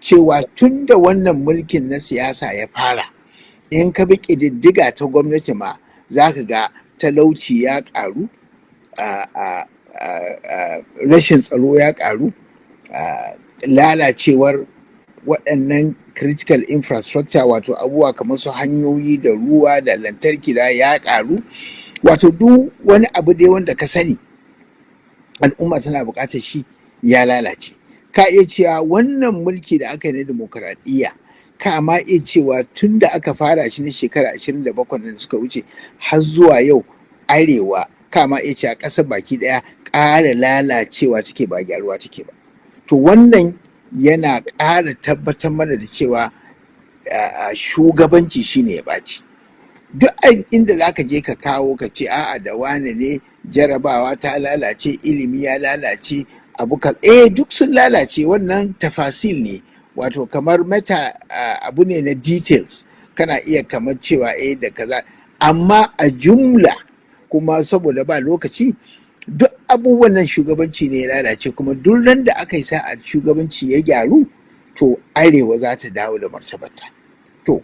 Cewa tun da wannan mulkin na siyasa ya fara, in ka bi ƙididdiga ta gwamnati ma, za ka ga talauci ya ƙaru, rashin tsaro ya ƙaru, lalacewar waɗannan critical infrastructure, wato abubuwa kamar su hanyoyi da ruwa da lantarki da ya ƙaru, wato duk wani abu dai wanda ka sani al'umma tana buƙatar shi ya lalace. Ka iya cewa wannan mulki da aka yi na dimokuraɗiyya, ka ma iya cewa tun da aka fara shi na shekara 27 da suka wuce har zuwa yau, Arewa, ka ma iya cewa ƙasar baki ɗaya, ƙara lalacewa take, ba gyaruwa take ba. To wannan yana ƙara tabbatar mana da cewa shugabanci shine ya ɓaci. Duk inda za ka je ka kawo ka ce a'a, da wane ne jarabawa ta lalace, ilimi ya lalace, abu ka duk sun lalace, wannan tafasil ne, wato kamar meta abu ne na details, kana iya kamar cewa eh da kaza, amma a jumla kuma, saboda ba lokaci, duk abubuwan nan shugabanci ne ya lalace. Kuma duk ran da aka yi sa'a shugabanci ya gyaru, to Arewa za ta dawo da martabarta. To